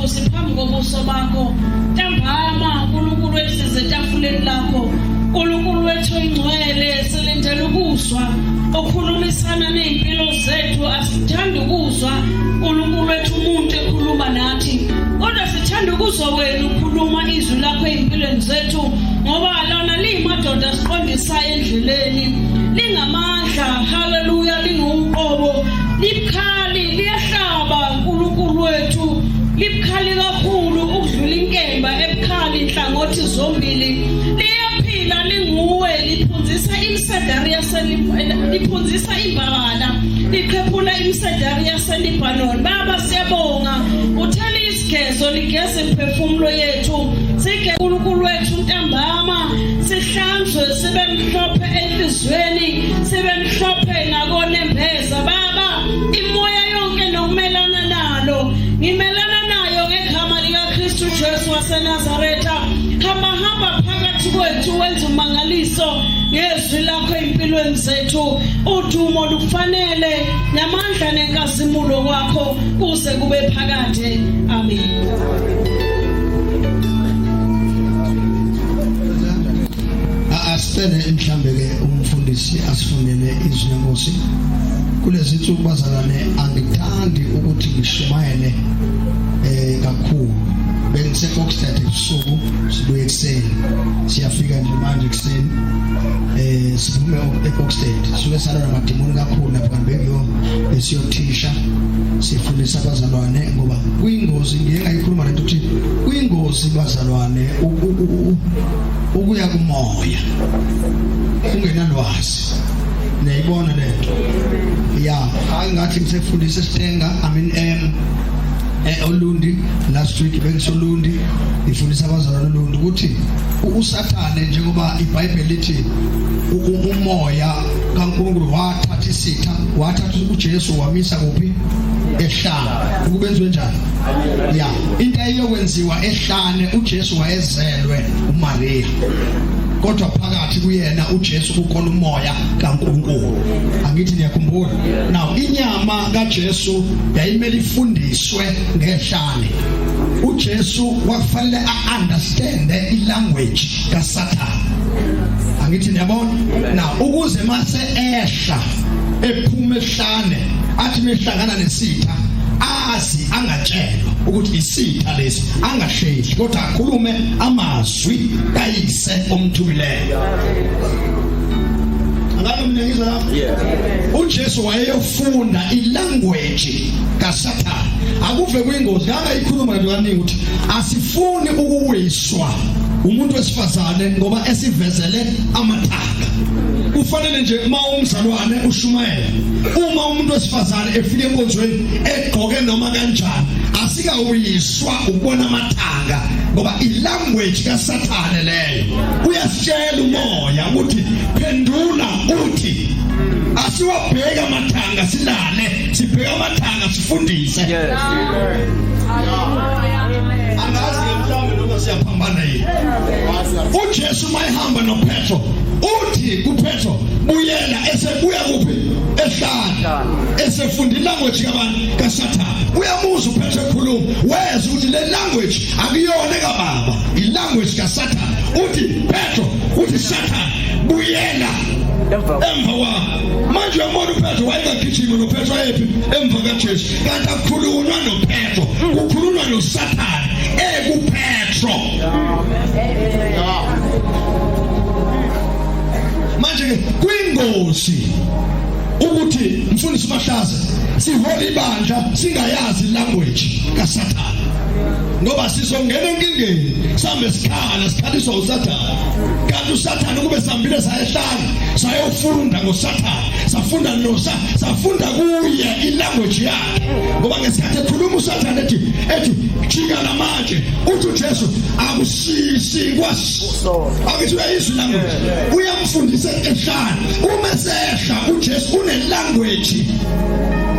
wethu, siphambi kobuso bakho ntambama. Nkulunkulu wethu, size etafuleni lakho. Nkulunkulu wethu oyingcwele, silindele ukuzwa okhulumisana nezimpilo zethu. Asithandi ukuzwa, Nkulunkulu wethu, umuntu ekhuluma nathi, kodwa sithanda ukuzwa wena ukhuluma izwi lakho ezimpilweni zethu, ngoba lona liyimadoda siqondisayo endleleni, lingamandla, haleluya, linguqobo, libukhali, liyahlaba. Nkulunkulu wethu, libukhali kakhulu ukudlula inkemba ebukhali inhlangothi zombili. Liyaphila, linguwe, liphunzisa imisedari liphunzisa imbabala, liqhephula imisedari yaseLebanon. Baba, siyabonga. Uthela isigezo, ligeza imiphefumulo yethu. Sige, Nkulunkulu wethu, ntambama sihlanzwe, sibe mhlophe enhliziyweni, sibe mhlophe nakonembeza. Baba, imoya yonke nokumelana nalo, ngimelana nayo ngegama likaKristu Jesu waseNazaretha. Hamba, hamba phakathi kwethu, wenza umangaliso ngezwi lakho empilweni zethu. Udumo lukufanele, namandla nenkazimulo kwakho kuze kube phakade. Amen. Asicele mhlambe ke umfundisi asifundele izwi lenkosi kulezi nsuku. Bazalwane, angithandi ukuthi ngishumayele kakhulu. Bengise-Kokstad ebusuku, sibuye ekuseni, siyafika nje manje ekuseni. Siphume eKokstad, suke sala namadimoni kakhulu lapha, kanti bengiyo besiyothisha, sifundisa abazalwane, ngoba kuyingozi. Ngiye ngayikhuluma lento ukuthi kuyingozi, bazalwane, ukuya kumoya ungenalwazi. Niyayibona lento ya? Angathi ngisefundisa esitenga, I mean, Olundi. Last week bengisolundi, ngifundisa abazalwane Olundi ukuthi uSathane, njengoba iBhayibheli lithi umoya kaNkulunkulu wathatha isitha, wathatha uJesu wamisa kuphi? Ehlane. Ukubenziwe njani ya into ayokwenziwa ehlane? uJesu wayezelwe uMaria, kodwa phakathi kuyena uJesu kukhona umoya kaNkulunkulu. Angithi niyakhumbula? Now, inyama kaJesu yayimele ifundiswe ngehlane. uJesu kwakufanele a-understand ilanguage kaSathane. Angithi niyabona? Now, ukuze mase ehla ephuma ehlane, athi mehlangana nesitha, azi, angatshelwa ukuthi isitha lesi, angasheshi, kodwa akhulume amazwi kayise omthumileyo. Angabe mina ngizwa lapho? UJesu wayeyofunda ilanguage kaSathane. Akuve kuyingozi kangayikhuluma lento kaningi ukuthi asifuni ukuwiswa umuntu wesifazane ngoba esivezele amathanga. Kufanele nje uma umzalwane ushumayela, uma umuntu wesifazane efika enkonzweni egqoke noma kanjani, asikawiswa ukubona amathanga, ngoba ilanguage kaSathane leyo. Uyasitshela umoya ukuthi phendula uthi asiwabheka amathanga silale, sibheka amathanga sifundise. Angazi mhlawumbe noma siyaphambana yini. UJesu mayihamba noPetro, uthi kuPetro, "Buyela." Esebuya kuphi? Ehlane, esefunda ilanguage kabani? KaSathane. Uyamuzwa uPetro ekhuluma, wezwa ukuthi le language akuyona kababa, ilanguage kaSathane. Uthi Petro, uthi Sathane, buyela emva kwami. Manje uyambona uPetro wayengagijima noPetro ayephi? Emva kaJesu. Kanti akukhulunywa noPetro, kukhulunywa noSathane ekuPetro. Manje ke kuyingozi ukuthi, mfundisi Mahlaza, sihola ibandla singayazi language kaSathane, ngoba sizongena enkingeni, sambe sikhala, sikhaliswa uSathane. Kanti uSathane, kube sambile sayehlala sayofunda ngoSathane, safunda nosa, safunda kuye ilanguage yakhe, ngoba ngesikhathi ekhuluma uSathane ethi jika lamatshe, uthi uJesu akusisi kwasi. Akithi uyayizwa ilanguage? Uyamfundisa ehlala. Uma sehla uJesu une language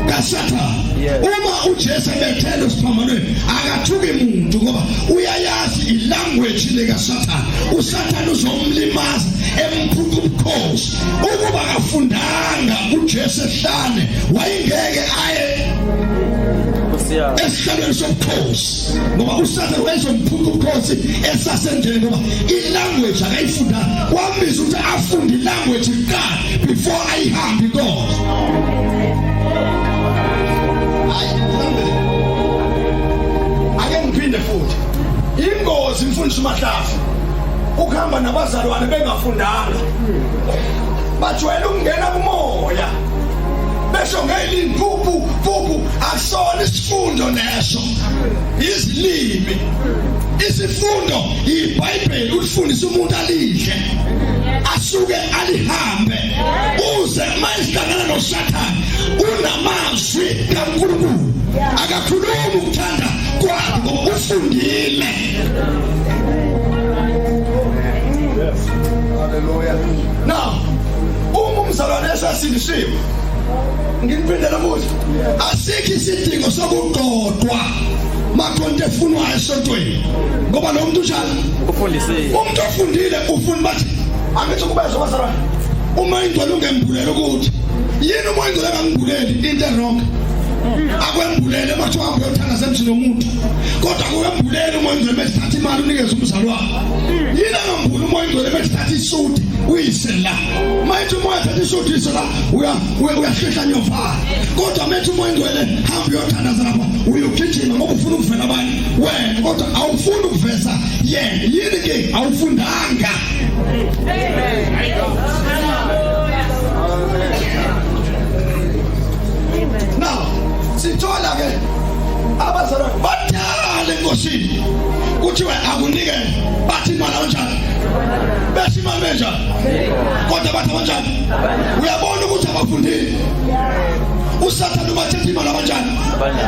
kaSathane. Uma uJesu ebethele esiphambanweni, akathuki muntu, ngoba uyayazi ilanguage lekaSathane. USathane uzomlimaza, emphuca ubukhosi. Ukuba akafundanga uJesu ehlane, wayengeke aye. Esihlalweni sobukhosi, ngoba uSathane wayezomphuca ubukhosi esasendleleni, ngoba ilanguage akayifunda. Kwambiza ukuthi afunde ilanguage kuqala before ayihambe inkonzo. Hayi, mhlambe ake ngiphinde futhi, ingozi mfundisi uMahlafu ukuhamba nabazalwane bengafundanga, bajwayele ukungena kumoya besho ngeyilimi phuphu phuphu. Akusona isifundo leso, izilimi. Isifundo iBhayibheli, ulifundisa umuntu alidle asuke alihambe, uze mayihlangana noSathane unamazwi kaNkulunkulu, akakhulumi ukuthanda kwakhe ngoba ufundile. Haleluya. Now uma umzalwane esasindisiwe, nginiphindele futhi, asikho isidingo sokugqodwa makhonto efunwayo esontweni, ngoba lo muntu njani ufundisiwe. Umuntu ofundile ufuna bathi angithi kubezwa bazalwane, uma ingcwele ungembulela ukuthi yini, uma ingcwele angangibuleli into wrong, akwembulele mathiwa hambe uyothandaza emzini womuntu, kodwa akwembulele uma ingcwele mesithatha imali unikeze umzalwane. Yini angambuli uma ingcwele mesithatha isudi uyise la? Mayithi umoya thatha isudi uyise la, uyahlehla nyovala, kodwa methi umoya ingcwele hamba uyothandaza lapha, uyogijima ngoba ufuna ukuvela abanye wena, kodwa awufuni ukuveza yena. Yini ke? Awufundanga. Now sithola ke abazalwane badala enkosini, kuthiwe akunike, bathi imali abanjani, bese imali benjani, kodwa bathi abanjani. Uyabona ukuthi abafundile. USathane ubathetha imali abanjani,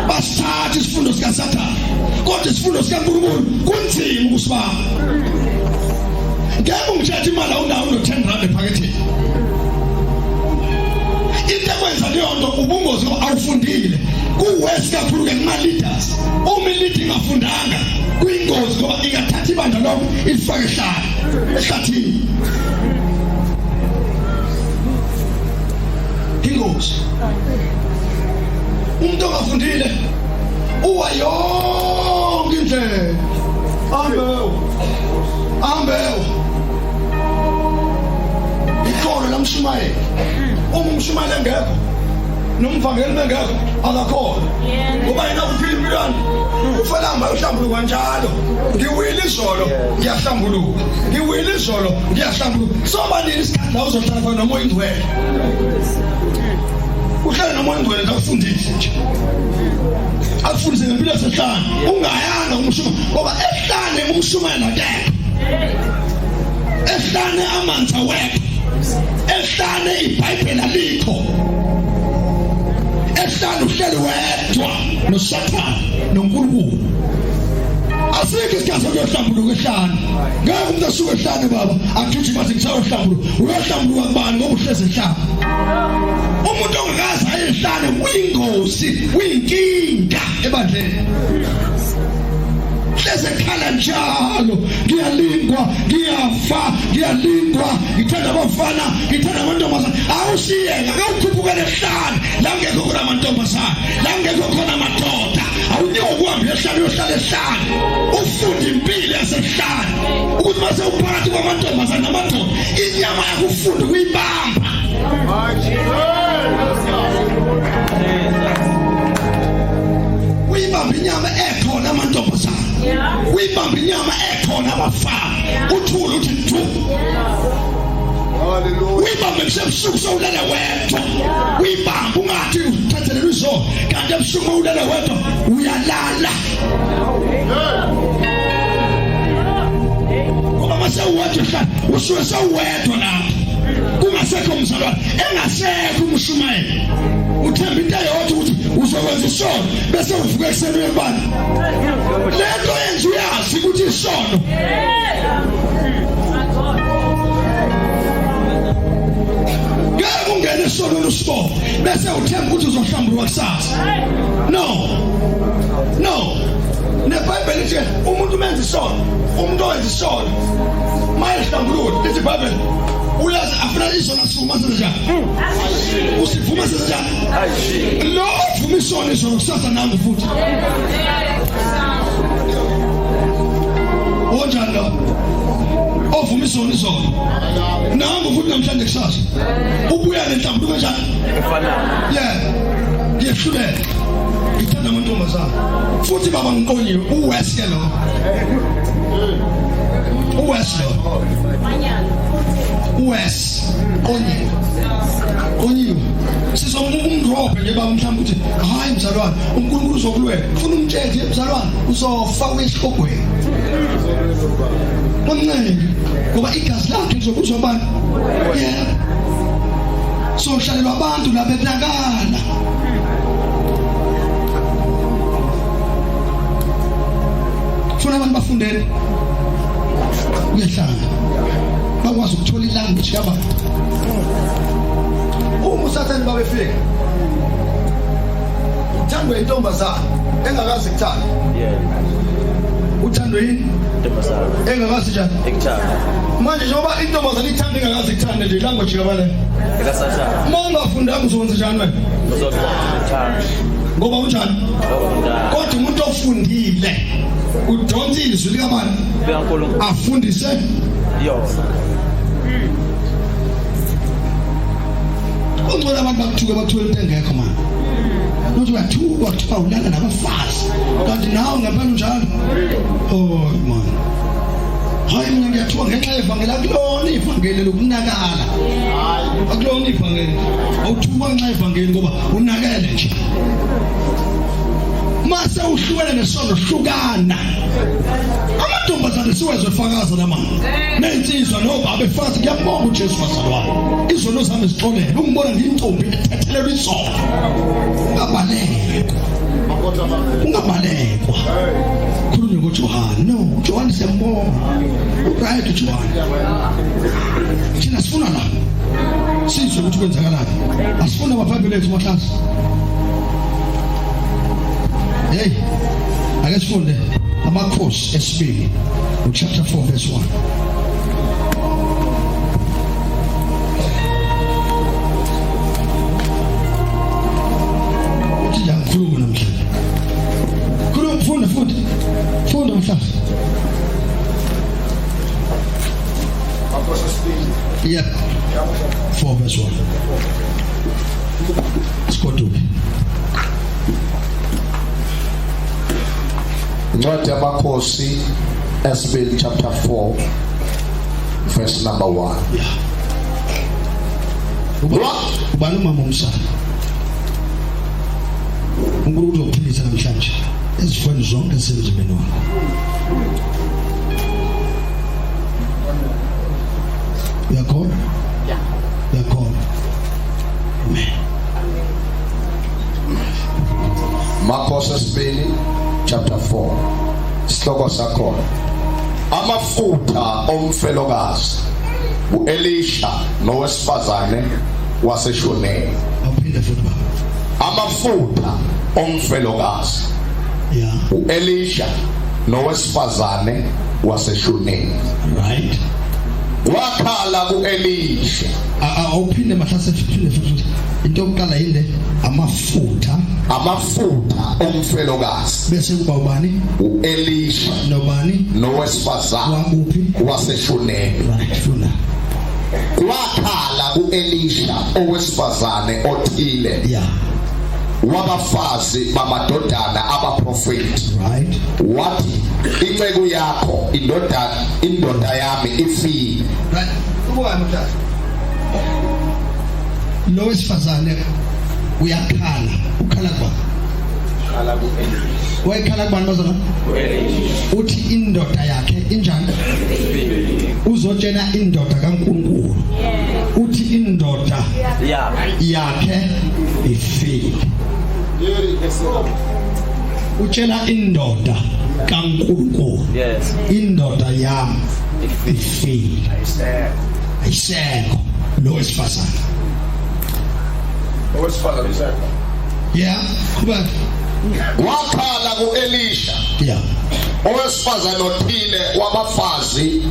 basithatha isifundo sikaSathane, kodwa isifundo sikaNkulunkulu kunzima ukusibamba. Ngeke ungithethe imali awunawo no-10 rand ephaketheni. Into ekwenza leyo nto ubungozi, awufundile. Kuwesi kakhulu ke kuma-leaders. Uma i-leader ingafundanga kuyingozi, ngoba ingathatha ibandla lonke ilifake ehlala ehlathini. Ingozi umuntu ongafundile uwa yonke indlela, ambewu ambewu ikholo lamshumayeli. Uma umshumayeli engekho nomvangeli bengekho, akakholwa, ngoba yena uphila impilwana ufela hamba uhlambuluka njalo. Ngiwile izolo, ngiyahlambuluka. Ngiwile izolo, ngiyahlambuluka. Soba nini isikhathi la uzohlala khona nomoya ingcwele? Uhlale nomoya ingcwele, ngakufundise nje, akufundise ngempilo yasehlane ungayanga umshuma, ngoba ehlane umshumayela akekho, ehlane amanzi awekho, ehlane iBhayibheli alikho, ehlane uhleli wedwa noSathane noNkulunkulu. Asikho isikhathi sokuyohlambuluka ehlane. Ngeke umuntu asuke ehlane baba agijima athi ngisayohlambuluka. Uyohlambuluka kubani ngoba uhlezi ehlane? Umuntu ongakaze aye ehlane uyingozi, uyinkinga ebandleni. Hleze ekhala njalo, ngiyalingwa, ngiyafa, ngiyalingwa, ngithanda abafana, ngithanda amantombazane. Awusiyeka akawukhuphukele ehlane la ngekho khona amantombazane, la ngekho khona amadoda. Awunyeke ukuhamba ehlane, uyohlala ehlane, ufunde impilo yasehlane, ukuthi mase uphakathi kwamantombazane namadoda inyama yakho ufunde ukuyibamba. Uyibamba inyama ekhona amantombazane, uyibamba inyama ekhona abafana, uthule uthi du. Uyibambe kusebusuku sewulele wedwa, uyibambe ungathi uthathelelwa izono, kanti ebusuku ulele wedwa uyalala, ngoba mase uwedwa hlala usuke sewuwedwa lapho, kungasekho mzalwane, engasekho umshumayeli. Uthemba into eyodwa ukuthi uzokwenza isono bese uvuka ekuseni uyekubani lento yenza, uyazi ukuthi isono. Ngeke ungene esonweni usibone bese uthemba ukuthi uzohlambuluka kusasa. No, no. NeBhayibheli lithi umuntu umenza isono, umuntu owenza isono mayehlambuluka, lithi iBhayibheli uyazi afuna isono asivuma senjani, usivuma senjani lo. Ovuma isono izolo kusasa nangu futhi. Onjani lo? Ovuma isono izolo. Nangu futhi namhlanje kusasa. Ubuya nenhlambuluko kanjani? Efanayo. Yeah. Ngiyehluleka. Ngithanda amantombazane. Futhi baba ngiqonyiwe uWest ke lo. uWest lo. uWest qonyiwe. Qonyiwe. Sizomumdrobhe nje baba mhlawumbe uthi hayi mzalwane uNkulunkulu uzokulwela. Ufuna umtshele nje mzalwane uzofa uyesihogweni. Umncenge ngoba igazi lakhe lizobuzwa abantu. Yeah. Sohlalelwa abantu la bekunakala. Funa abantu bafundele. Uyehlala. Bakwazi ukuthola ilanguage yabantu. Uma usathane babefika. Uthandwe intombazana engakazi kuthanda. Yeah. Uthandwe yini? Intombazana. Engakazi njani? Ekuthanda. Manje njengoba intombazana ithanda ingakazi kuthanda nje ilanguage kabale. Ekasathane. Uma ungafundanga uzokwenza njani wena? Uzokuthanda. Ngoba unjani? Ofunda. Kodwa umuntu ofundile udonsa izwi likabani LikaNkulunkulu. afundise Yona. Kungcono abantu bakuthuke bakuthuke into engekho manje. Uthi uyathukwa kuthiwa ulala nabafazi. Kanti nawe ngempela unjalo. Oh man. Hayi mina ngiyathuka ngenxa yevangeli akulona ivangeli lokunakala. Akulona ivangeli. Awuthukwa ngenxa yevangeli ngoba unakele nje. Mase uhlukene nesono hlukana. Amantombazane siwezwe fakaza lamanje. Nezinsizwa nobaba efakaza ngiyambonga uJesu wazalwane. Izono zami zixolele. Ungibona ngiyintombi ethethelelwa isono. Ungabalekwa. Ungabalekwa. Khulunywe ngoJohane. No, uJohane siyambonga. Right uJohane. Thina sifuna la. Sizwe ukuthi kwenzakalani. Asifuna amaBhayibheli ethu mahlasi. Hey. Ake sifunde amakhosi esibili chapter 4 verse 1. Uthi nje angikhulumi namhlanje. Khuluma funda funda. Funda mhlawumbe. Makhosi esibili. Yeah. 4 verse 1. Sigoduke. Incwadi yamakhosi esibili chapter 4 verse number 1. Yeah. Ubani umama umsana? uNkulunkulu uzokuphilisa namhlanje ezifweni zonke ezisemzimbeni wakho. Uyakholwa? Yeah. Uyakholwa? Amen. Makhosi esibili chapter 4 isihloko sakhona amafutha omfelokazi uElisha nowesifazane waseShunemi. Awuphinde futhi baba. Amafutha omfelokazi Yeah. uElisha nowesifazane waseShunemi. Right. Wakhala kuElisha. Awuphinde mahlase phinde futhi. Into yokuqala yini le? Amafutha. Amafutha omfelokazi. Bese kuba ubani? uElisha Nobani? nowesifazane Wakuphi? waseShunemi. Right, funda. Wakhala kuElisha owesifazane othile. Yeah. Wabafazi bamadodana abaprofeti. Right. Wathi inceku yakho indodana indoda yami ifile. Right. Ubani mhlawumbe? Lo wesifazane uyakhala, ukhala kwa. Khala kuElisha. Wayekhala kubani bazalwane? U-Elisha. Uthi indoda yakhe injani? Uzotshela indoda kaNkulunkulu. Uthi indoda Yeah. yakhe ifile. Utshela indoda kaNkulunkulu. Yes. Indoda yami ifile. Ayisekho lo wesifazane. Owesifazane usekho. Yeah, qhubeka. Wakhala kuElisha. Yeah. Owesifazane othile wabafazi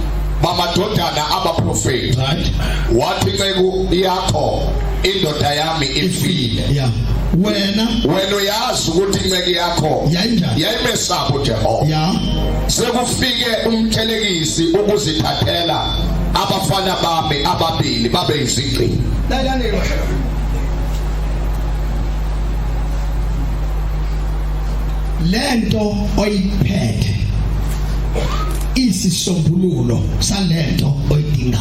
bamadodana abaprofeti. Right. Wathi inceku yakho indoda yami ifile. Yeah. Wena Wena uyazi ukuthi inceke yakho Yayinjani? yayimesaba uJehova. Ya. Sekufike umthelekisi ukuzithathela abafana bami ababili babe izigqila. Lalani ke. Lento oyiphethe isisombululo salento oyidingayo.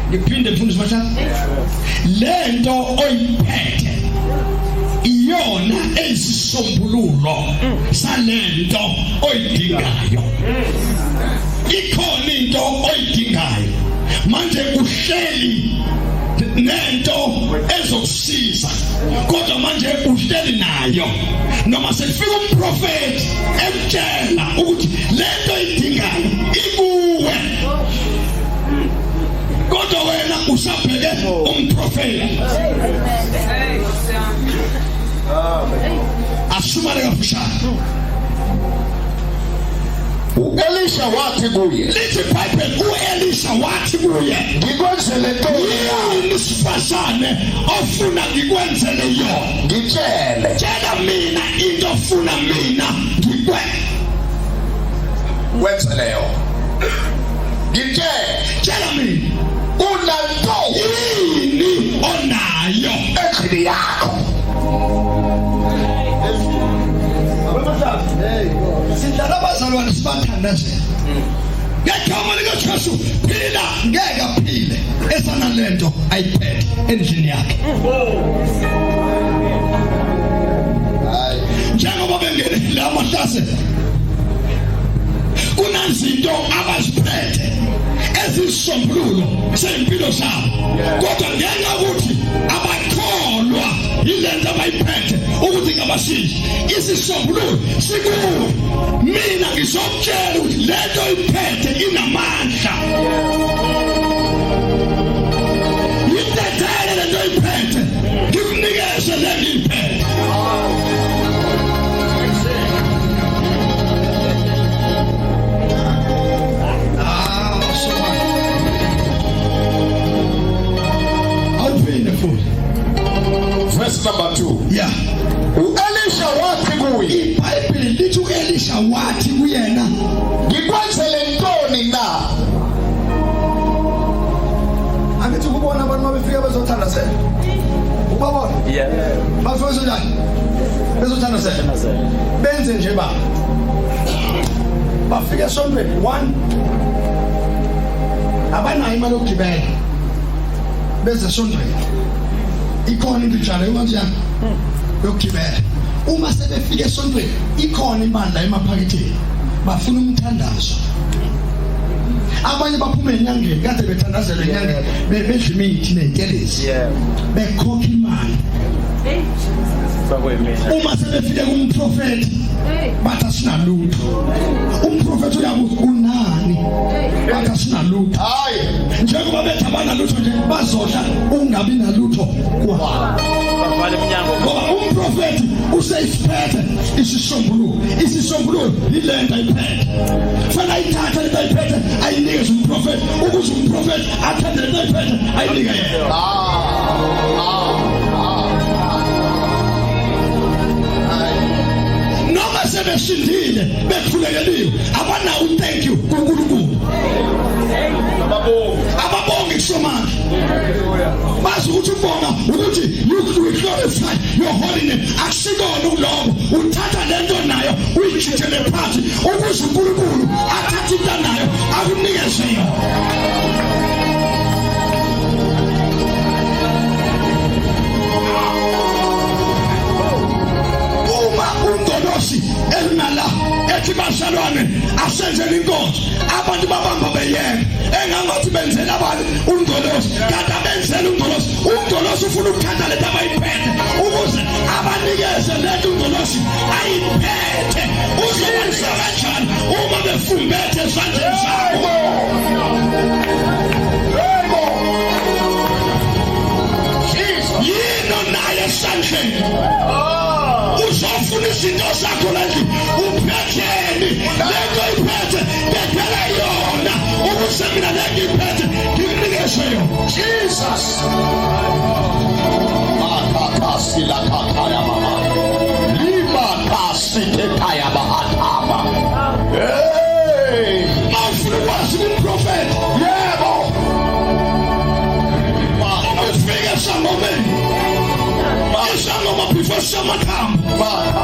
Ngiphinde mfundisi Mahlaba, lento oyiphethe iyona eyisisombululo salento oyidingayo. Ikhona into oyidingayo manje, uhleli nento ezokusiza, kodwa manje uhleli nayo, noma sekufika umprofeti ekutshela ukuthi lento oyidingayo ikuwe, kodwa wena usabheke umprofeti. Asumale kafushane. U-Elisha wathi kuye, Lithi iBhayibheli, uElisha wathi kuye, ngikwenzele ntoni na? Yini sifazane ofuna ngikwenzele yona? Ngitshele. Tshela mina into ofuna mina ngikwe Kwenzele yona. Ngitshele. Tshela mina. Unanto Yini onayo endlini yakho? Sidlala abazalwane, sibathandazela ngegama likaJesu, phila. Ngeke aphile esanalento ayiphethe endlini yakhe. Njengoba bengene la mahlase, kunazinto abaziphethe ezisombululo sempilo zabo, kodwa ngenxa ukuthi abakholwa yilento abayiphethe ukuthi ngabasiza, isisombululo sikuwe. Mina ngizokutshela ukuthi lento oyiphethe inamandla. Yidedele lento oyiphethe, ngikunikeze le ngiyiphethe. Ah, so awuphinde futhi. Verse number 2. Yeah. U-Elisha wathi kuye, iBhayibheli lithi uElisha wathi kuyena, ngikwenzele ntoni na? Angithi kubona abantu mabefika bezothandazela, ubabona? Yeah. Bafika njani bezothandazela? Benze nje ba bafika esontweni, one, abanayo imali yokugibela, beze esontweni, ikhona into ijalo kanjani yokugibela. Uma sebefika esontweni, ikhona imali la emaphaketheni, bafuna umthandazo. Abanye baphuma enyangeni, kade bethandazelwe enyangeni, bedla imithi ney'ntelezi, bekhokha imali. Fakwe mina. Uma sebefike kumprofeti, bathi asinalutho. Umprofeti uyabuza, unani? Bathi asinalutho. Hayi. Njengoba bethi abanalutho nje, bazodla ungabi nalutho kwabo. Bavala iminyango. Ngoba umprofeti useyisiphethe isisombululo. Isisombululo yilento ayiphethe. Fanele ayithathe lento ayiphethe, ayinikeze umprofeti, ukuze umprofeti athathe lento ayiphethe, ayinike yena. Noma sebesindile, bekhulekeliwe, abanawo thank you kuNkulunkulu, ababongi kusomandla. Bazi ukuthi ubonga ukuthi you we glorify your holy name, akusikona ukuloko uthatha lento nayo uyijijele phansi ukuze uNkulunkulu athathe into nayo akunikeze yona. Uma ungolosi elinala ethi, bazalwane, asenzele inkonzo, abantu babamba beyeka, engangathi benzela abantu ungolosi, kanti abenzela ungolosi. Ungolosi ufuna ukuthatha lento abayiphethe ukuze abanikeze lento ungolosi ayiphethe. Uzobanisa kanjani uma befumbethe ezandleni zabo? Yebo. Jesus. Yini onayo esandleni? Uzofuna izinto zakho la endlini, uphetheni? Lento iphethe, dedela yona ukuze mina le ngiyiphethe ngikunikeze. akunikeze yona. Jesus. Makakasi lakataya mama. Lima kasi ketaya bahatama. Hey. Mawufuna ukwazi kumprofethi, Yebo. ufike esangomeni, isangoma before samathambo,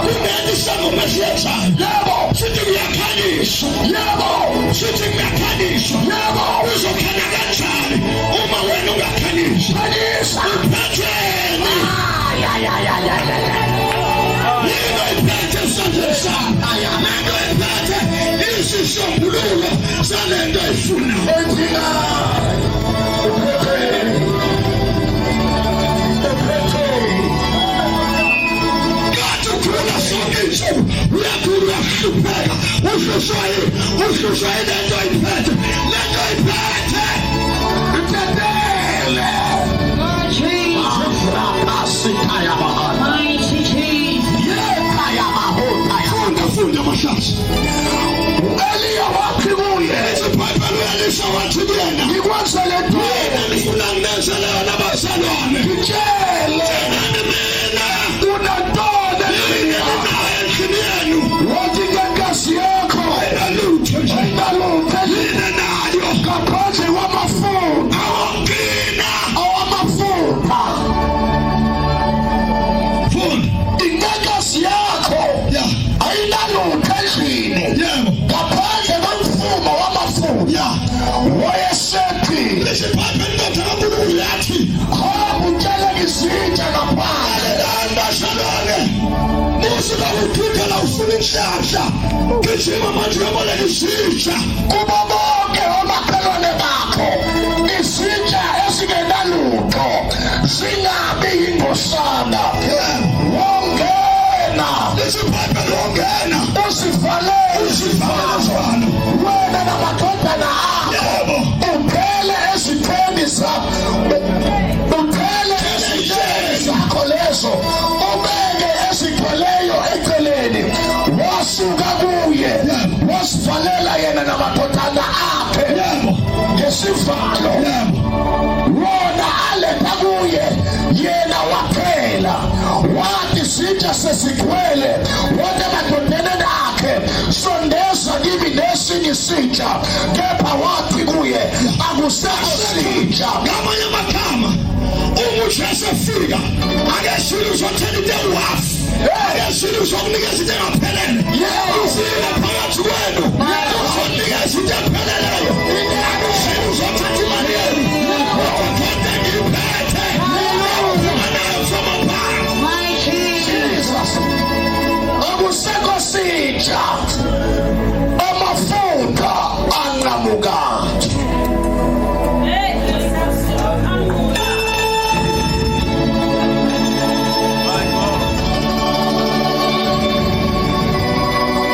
kunento isangoma esiyenzayo. Yebo. Sithi kuyakhanyiswa. Yebo. Sithi kuyakhanyiswa. Yebo. Uzokhanya kanjani uma wena ungakhanyisi? Khanyisa. Uphetheni? Ay ay ay ay ay. Yini oyiphethe esandleni sakho? Lento oyiphethe isisombululo salento oyifunayo. Edinga. Uphethe. Uphethe. Kathi ukhula sonke insuku, uyakhula, uyahlupheka, uhlushwa yini? Uhlushwa yilento oyiphethe, lento oyiphethe. Itetele. Jesus. Rakasitaya bahana. Mighty Jesus. Yekaya bahotaya. Funda, funda mahlasi. Eliya wathi kuye, Ethi iBhayibheli, u-Elisha wathi kuyena, ngikwenzele ntoni? "Mina nifuna nginenzele yona, bazalwane? Ngitshele, Tshelani mina, unantoni yini endlini yakho?" ninayo endlini yenu?" Wathi intokazi yakho Ayinalutho nje. ayinalutho endlini Yini nayo? ngaphandle kwamafutha. Awokugcina. Awamafutha. Funda. Intokazi yakho Ya. ayinalutho endlini Yebo. ngaphandle komfumo wamafutha. Ya. Wayesethi, Lesi iBhayibheli, indoda kaNkulunkulu yathi, hamba utshele izitsha ngaphandle. "Lalelani bazalwane, musuka kuphindela ufuna inhlahla, gijima manje uyoboleka izitsha." Kubo bonke omakhelwane bakho izitsha ezingenalutho zingabi yingosana. Wongena, Lesi iBhayibheli, wongena, uzivalele uzivalele izivalo, wena namadodana akho, uthele ezitheni zakho, uthele ezitheni zakho lezo, ubeke ezigcweleyo eceleni. Wasuka kuye, wasivalela yena namadodana akhe ngesivalo. Wona aletha kuye, yena waphela, wathi, "Sitsha sesigcwele." Wathi emadodaneni akhe, "Sondeza kimi nesinye isitsha." Kepha wathi kuye, "Akusekho sitsha." Ngamanye amagama, uma uJesu efika, akesile uzothela into ewu-half, akesile uzokunikeza into engaphelele. Ufika phakathi kwenu, uzonikeza into epheleleyo. Akesile uzothatha imali yenu, kodwa kodwa ngiyiphethe ufumanayo from above. Mighty. Jesus, akusekho sitsha, amafutha anqamuka. Hey, Jesus.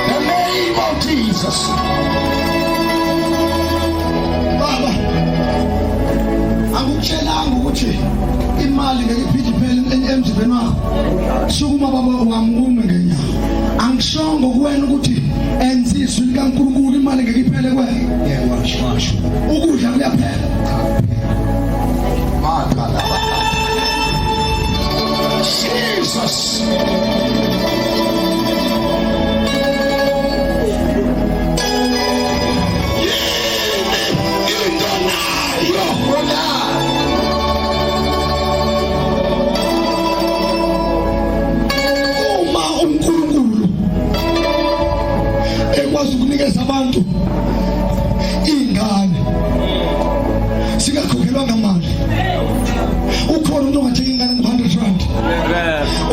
The name of Jesus. Baba, angikutshelanga ukuthi imali ngeke iphinde iphele emzimbeni wakho? Sukuma baba wami, ume ngenyawo. Angishongo kuwena ukuthi enza izwi likaNkulunkulu, imali ngeke iphele kuwena? Yebo, washo, washo. Ukudla kuyaphela. Makala. Jesus. Yini into nayo? Ona. Uma uNkulunkulu ekwazi ukunikeza abantu ingane singakhokhelwanga mali, ukhona umuntu ongathenga ingane ngo-100 rand?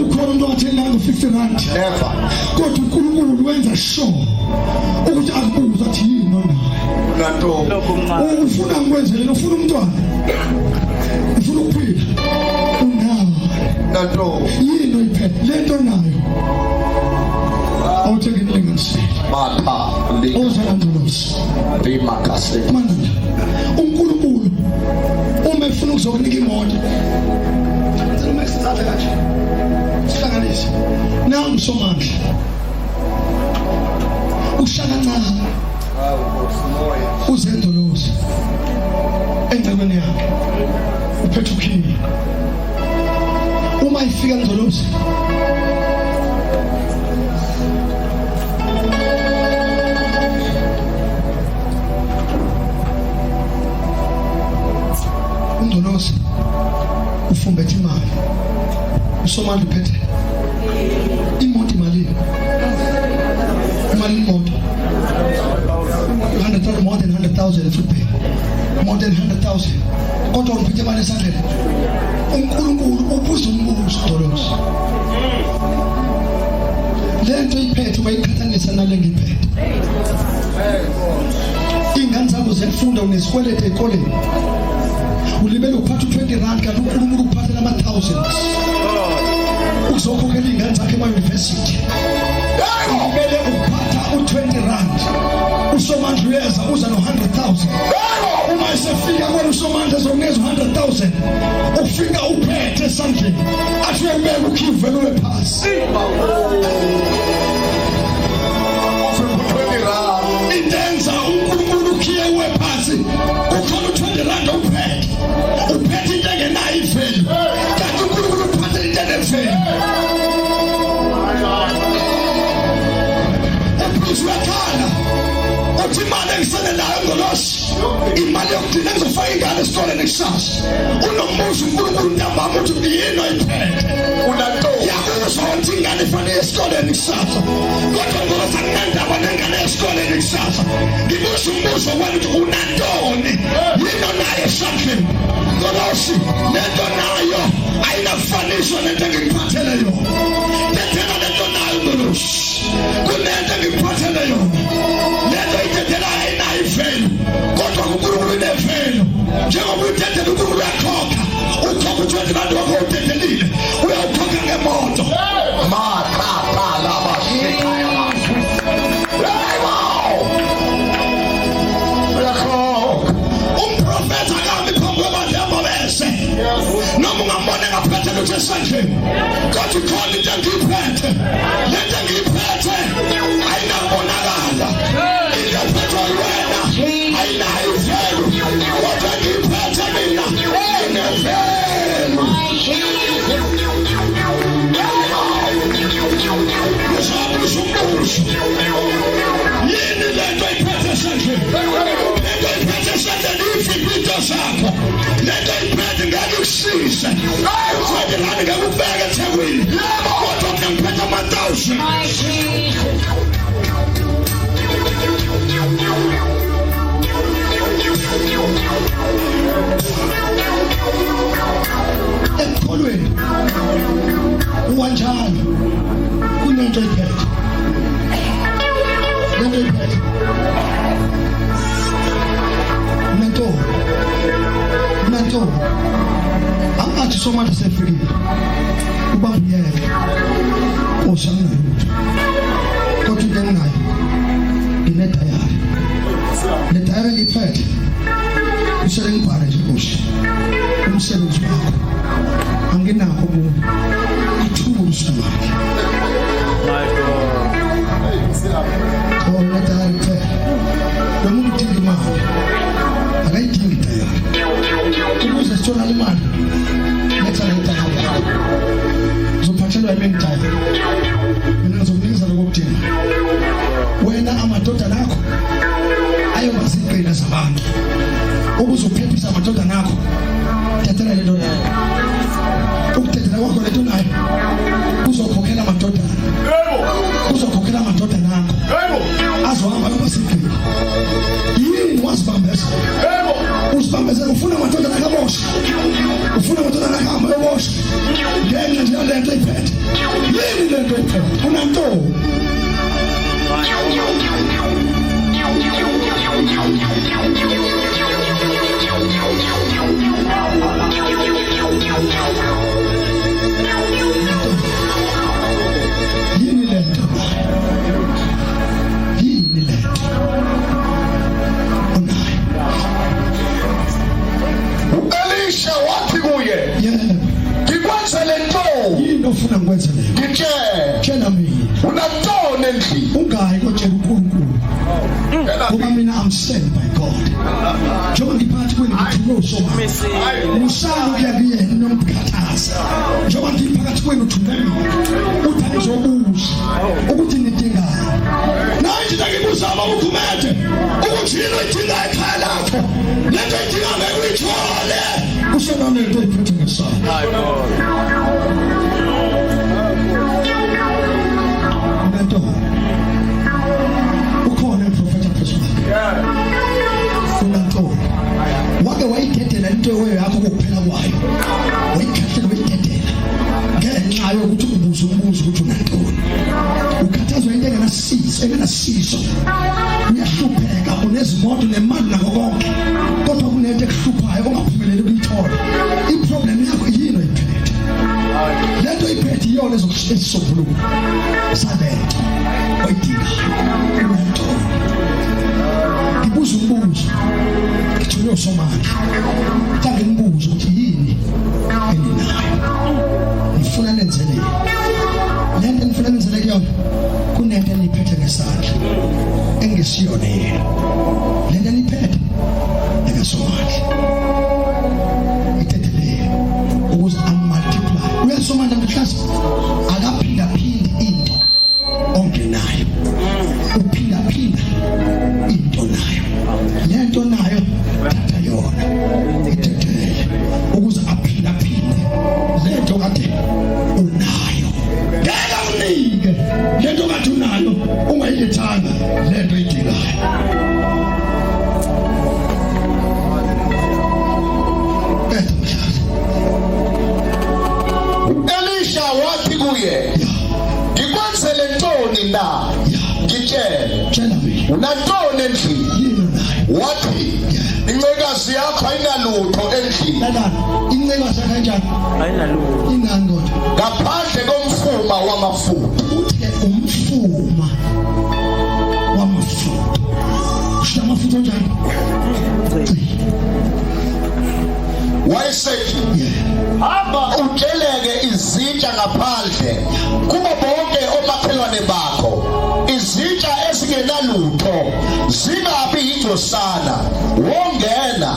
Ukhona umuntu ongathenga ingane ngo-50 rand? Never. Kodwa uNkulunkulu wenza sure ukuthi akubuza athi, "Yini onayo?" Nanto. Lokhu mncane. Ufuna ngikwenzeleni? Ufuna umntwana, ufuna ukuphila, unayo? Nanto. Yini oyiphethe, lento nayo? Awuthe ngikulinganisele. Maka. Ozalandolozi. Lima kase. Manje uNkulunkulu uma efuna ukuzokunika imoto, ngicela uma isizatha kanje sihlanganise nangu somandla, usha kancane uzendolozi. Engcebweni yakhe uphethe ukhiye. Uma ifika ngizolozi Ungcolosi ufumbethe imali. Usomali uphethe imoto imalini? Imali imoto. 100,000, more than 100,000 futhi. More than 100,000. Kodwa uphethe imali esandleni. uNkulunkulu ubuza umbuzo Dolosi. Lento iphethe uma iqhathanisa nale ngiphethe. Ingane zakho ziyafunda unesikweleti ezikoleni. Ulibele uphatha u20 rand kanti uNkulunkulu ukuphathela ama thousands. Uzokhokhela ingane zakhe ema university. Ulibele uphatha u20 rand. Usomandla uyeza uza no 100,000. Uma esefika kwena usomandla ezokunikeza u100,000. Ufika uphethe esandleni. Athi uyabeka ukhivele ube phasi. Intenza uNkulunkulu ukhiye wephansi ukhona u20 rand uphethe uphethe into engenayo ivalue kanti uNkulunkulu uphathe into enevalue Uphuzwe uyakhala uthi imali engisele nayo ngolosi imali yokugcina ngizofaka ingane esikoleni kusasa unombuzo uNkulunkulu ntambama uthi yini oyiphethe Unantombi. Yakuzwa ukuthi ingane ifanele esikoleni kusasa kodwa ngoba sanginandaba nengane esikoleni kusasa ngibuza umbuzo wena ukuthi unantoni yini onayo esandleni ngolosi lento nayo ayinakufaniswa nento engikuphathele yona dedela lento nayo ngolosi kunento engikuphathele yona lento idedelayo ayinayo ivalue kodwa kuNkulunkulu inevalue njengoba uyidedela uNkulunkulu uyakhokha ukhokha u-20 rand wakho udedelile uyawukhokha ngemoto Umprofethi akami phambi kwebandla yamabese noma ungambona engaphethe lutho esandleni kodwa ikhona into engiyiphethe le nto engiyiphethe ayinakubonakala into ephethwe wena ayinayo ivalue kodwa engiyiphethe mina inevalue Ngizobuza umbuzo yini lento iphethe esandleni lento iphethe esandleni iviphi into zakho lento iphethe ngeke ikusize uthwele lani ngeke ukubeke ethekwini kodwa mina ngiphethe ama-thousand ekukholweni uwanjalo kunento iphethe lento iphethe unantombi unantombi angathi somandla sefikile ubambuyeke nkosi anginalutho kodwa into enginayo nginedayari le dayari ngiyiphethe usele ngibhale nje nkosi umsebenzi wakho anginakho okunye athule usomandla My God. Oh, le dayari kuphela lo muntu udinga imali akayidingi idayari ukuze sitholale imali letha le dayari yakho uzophathelwa yimi idayari mina ngizokunikeza lokho okudinga wena amadodana akho ayoba zigqila zabantu ukuze uphephise amadodana akho dedela lento nayo ukudedela kwakho lento nayo kuzokhokhela amadodana kuzokhokhela amadodana akho azohamba yoba sigqila yini wazibambezela uzibambezela ufuna amadodana kabosha ufuna amadodana akahamba yobosha ngenxa nje yalento iphethe yini lento iphethe unantoni yini lento yini lento onayo U-Elisha wathi kuye, yebo ngikwenzele ntoni? yini ofuna ngikwenze leyo Ngitshele, tshela mina unantoni endlini? ungayi kotshela uNkulunkulu ngoba mina I'm sent by God njengoba ngiphathi kwenu ngithunywe uSomandla. Musani ukuya kuyena nomkhathaza. Njengoba ngiphakathi kwenu thume mina. Uthi angizobuza ukuthi nidingani. Nayi nje ngibuza abakugumede ukuthi yini oyidinga ekhaya lakho. Lento oyidinga ngeke uyithole. Usenalento oyiphethe ngesandla. My God. Lento ukhona uprofeta phezu kwakhe. Unantoni? Wake wayidedela into yakho kokuphela kwayo. Wayikhahlela wayidedela. Ngenxa yokuthi ubuza umbuzo ukuthi unantoni. Ukhathazwa into engenasizo, engenasizo. Uyahlupheka, unezimoto nemali nako konke. Kodwa kunento ekuhluphayo ongaphumeleli ukuyithola. Iproblem yakho yini oyiphethe? Lento oyiphethe iyona ezokusombuluka. Salento oyidingayo. Unantoni? Ngibuza umbuzo. Ngithunywe uSomandla. Mhlawumbe ngibuze ukuthi yini eninayo. Ngifuna nenzeleni. Lento enifuna nenzele kuyona kunento eniphethe ngesandla engesiyona yena. Lento eniphethe ekaSomandla. Ithethelele ukuze amultiply. UyaSomandla mhlase akaphinda phindi into ongenayo. Uphinda phinda into nayo. Lento nayo thatha yona. Ithethelele ukuze aphinda phinde lento kade unayo. Ngeke unike lento kade unayo ungayilethanga lento idingayo. Ethe mhlase. Elisha wathi kuye, "Ngikwenzele ntoni na? Ngitshele, Tshela mina unantoni endlini?" yini onayo? Wathi, "Incekazi yakho ayinalutho endlini Lalana inceka kanjani? Ayinalutho. Inani kodwa? ngaphandle komfuma wamafutha." Uthe umfuma wamafutha. Kusho amafutha onjani? Wayesethi, Yeah. "Hamba utsheleke izitsha ngaphandle kubo bonke omakhelwane bakho, izitsha ezingenalutho zingabi yingcosana. Wongena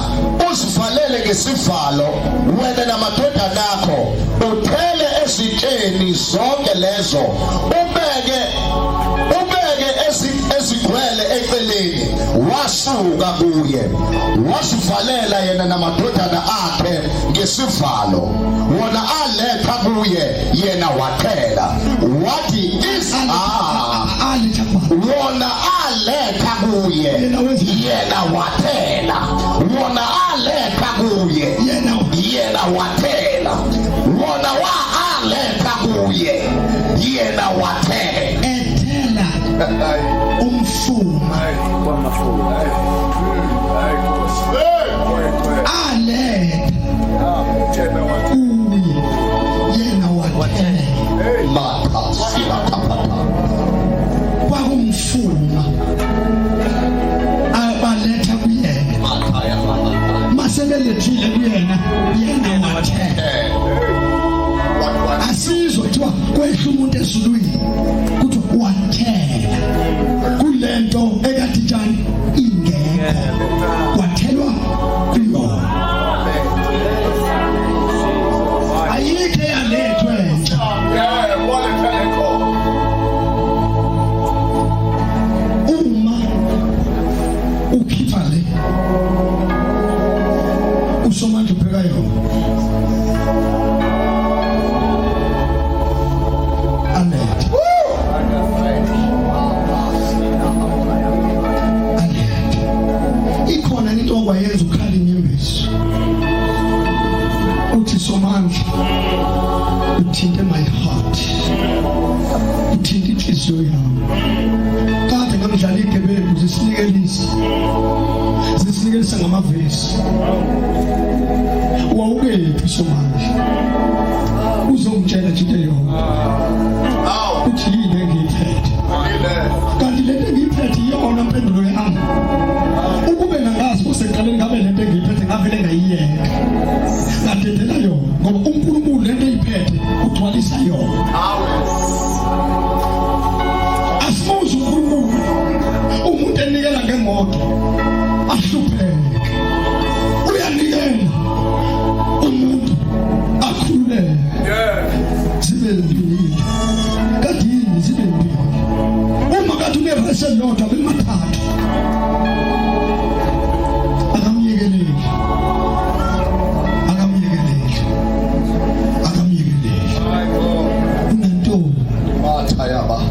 uzivalele ngesivalo wena namadodana akho, uthele ezitsheni zonke lezo, ubeke ezigcwele eceleni." Wasuka kuye wazivalela yena namadodana akhe ngesivalo, wona aletha kuye, yena wathela. Wathi Aletha kwakho. Wona aletha kuye, Yena wenza. yena wathela. Wona aletha kuye, Yena yena wathela. Wona wa aletha kuye, yena wathela. Ethela umfuma Kwamafutha. aletha kuye yena wathela. Makhasilakapata. Kwakumfuma abaletha kuyena, masebelethile kuyena, yena wathela. Asizwe kuthiwa kwehla umuntu ezulwini kuthiwa wathela kulento ekade njani ingekho, kwathelwa kuyona. Ayikho eyalethwe entsha. Uma ukhipha le, uSomandla ubheka yona alethe alethe. Ikhona into okwayenza ukhala inyembezi, uthi Somandla uthinte my heart, uthinte inhliziyo yami. Kade ngamdlala igebengu zisinikelisa zisinikelisa ngamavesi. Wawukephi Somandla? Uzongitshela nje into eyodwa, uthi yini engiyiphethe? Kanti lento engiyiphethe iyona mpendulo yami. Ukube ngangazi kusekuqaleni, ngabe lento engiyiphethe ngavele ngayiyeka, ngadedela yona, ngoba uNkulunkulu lento eyiphethe ugcwalisa yona. Asibuze uNkulunkulu. Umuntu enikela ngemoto ahlupheke. mbili kade yini zibe mbili uma kade unerese elilodwa bemathathu akamyekeleli akamyekeleli akamyekeleli unantoni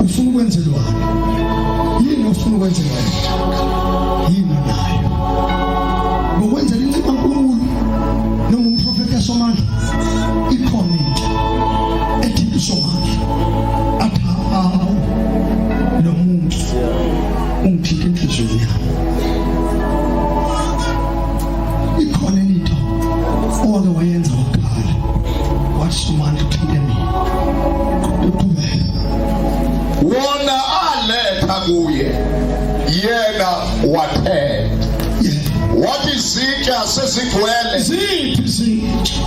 ufuna ukwenzelwani yini ofuna ukwenzelwa yini nayo ngokwenzela inceku kaNkulunkulu noma umprofeti kaSomandla ikhona into ethinta uSomandla athi hawu lo muntu ungithinta enhliziyweni yami ikhona into owake wayenza wakhala wathi Somandla uthinte mina uqhubeka Wona aletha kuye yena wathela. Wathi izitsha sezigcwele. Ziphi izitsha?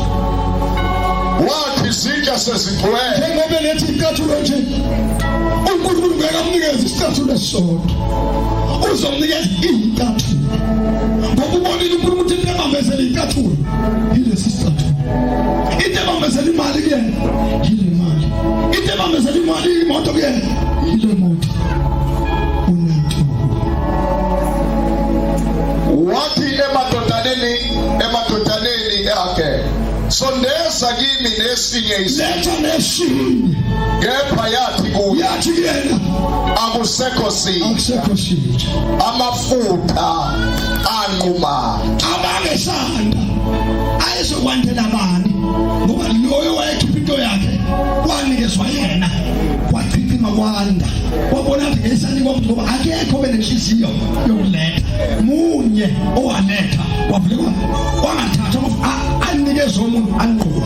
Wathi izitsha sezigcwele. Njengoba lethi incathulo nje uNkulunkulu ngeke amnikeze isicathulo esisodwa. Uzomnikeza iy'ncathulo. Ngoba ubonile uNkulunkulu ukuthi into ebambezela iy'ncathulo yilesi sicathulo. Into ebambezela imali kuyena yile mali. Into ebambezela imali imoto kuyena yile moto. Wathi emadodaneni emadodaneni akhe sondeza kimi nesinye letha nesinye kepha yathi kuye yathi kuyena akusekho sinye akusekho sinye amafutha anquma abangesanda ayezokwandela bani ngoba loyo wayekhipha into yakhe kwanikezwa yena kwachichima kwanda wabona ukuthi ngesanikwa umuntu ngoba akekho benenhliziyo yokuletha munye owaletha wavuleka wangathatha anikezwe umuntu anqobe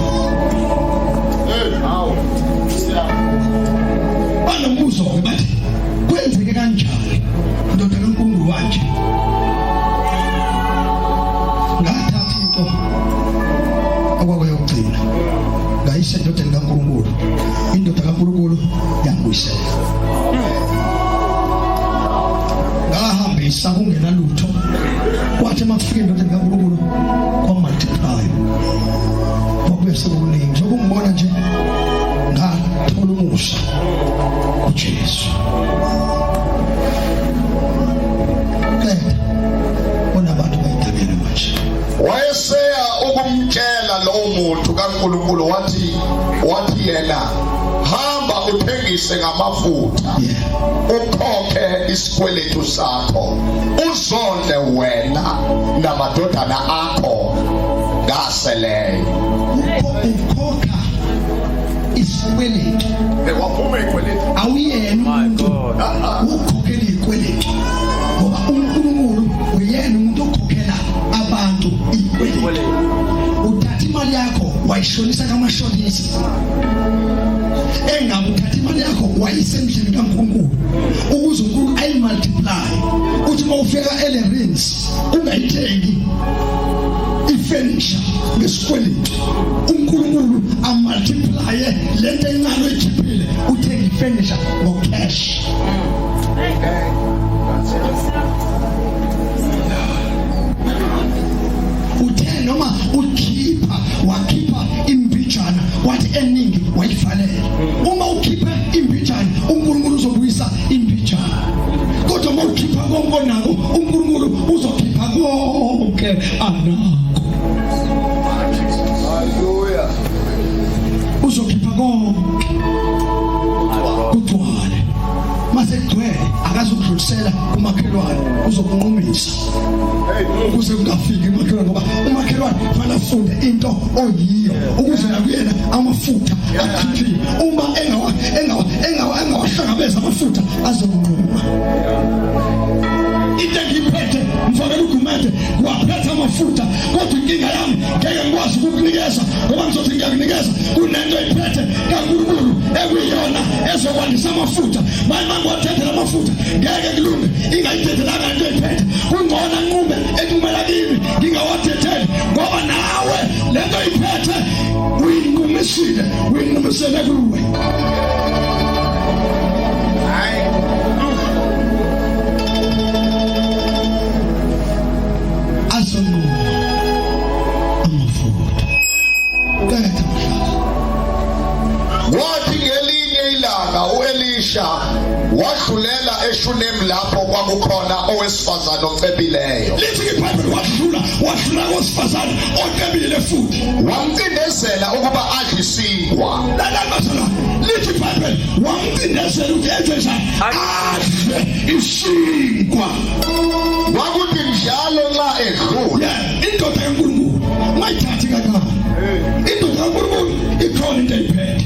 banombuzo-ke bathi kwenzeke kanjani ndoda kaNkulunkulu wanje ngathatha into okwakuyokugcina ngayisa endodeni kaNkulunkulu indoda kaNkulunkulu yangibuyisela ngahambisa kungenalutho kwathi uma kufika endodeni kaNkulunkulu kwamultiply kwakuye sekukuningi njengoba ungibona nje ngathola umusa kuJesu qeda bona abantu bayidabele manje wayeseya ukumtshela lowo muntu kaNkulunkulu wathi wathi yena hamba uthengise ngamafutha ukhokhe isikweletu sakho uzondle wena namadodana akho ngaseleyo ukhokha isikweletu waphuma ikweletu awuyena umuntu ukhokhela izikweletu ngoba uNkulunkulu uyena umuntu okhokhela abantu izikweletu uthatha imali yakho wayishonisa kamashonisa engabe uthatha imali yakho wayisa endlini kaNkulunkulu ukuze uNkulunkulu ayimultiply uthi uma ufika elerins ungayithengi ifurniture ngesikweletu uNkulunkulu amultiplye lento encane oyikhiphile uthenge ifurniture ngocash uthe noma ukhipha wakhipha imbijana wathi eningi wayivalela uma ukhipha imbijana uNkulunkulu uzobuyisa imbijana kodwa uma ukhipha konke onako uNkulunkulu uzokhipha konke anako Hallelujah uzokhipha konke kugcwale mase kugcwele akazukudlulisela kumakhelwane uzokunqumisa ukuze kungafiki umakhelwane ngoba umakhelwane kufanele afunde into oyiyo ukuze nakuyena amafutha akhiphiwe uma engawa engawa engawa engawahlangabeza amafutha azokunquma into engiyiphethe mfakela ugumede waphetha amafutha kodwa inkinga yami ngeke ngikwazi ukukunikeza ngoba ngizothi ngiyakunikeza kunento iphethe kaNkulunkulu ekuyiyona ezokwandisa amafutha manje mangiwathethela amafutha ngeke kulunge ingayithethelanga into iphethe kungcono anqume enqumela kimi ngingawathetheli ngoba nawe lento iphethe uyinqumisile uyinqumisele kuwe azonquma amafutha qeda mhlaba Kwathi ngelinye amalanga uElisha wadlulela eShunemi lapho kwakukhona owesifazane ocebileyo. Lithi iBhayibheli wadlula wadlula kowesifazane ocebile futhi. Wamcindezela ukuba adle isinkwa. Lalani bazalwane, lithi iBhayibheli wamcindezela ukuthi enze njani? Adle isinkwa. Kwakuthi njalo nxa edlula. Yeah, indoda kaNkulunkulu ungayithathi kancane. Indoda kaNkulunkulu ikhona into eyiphethe.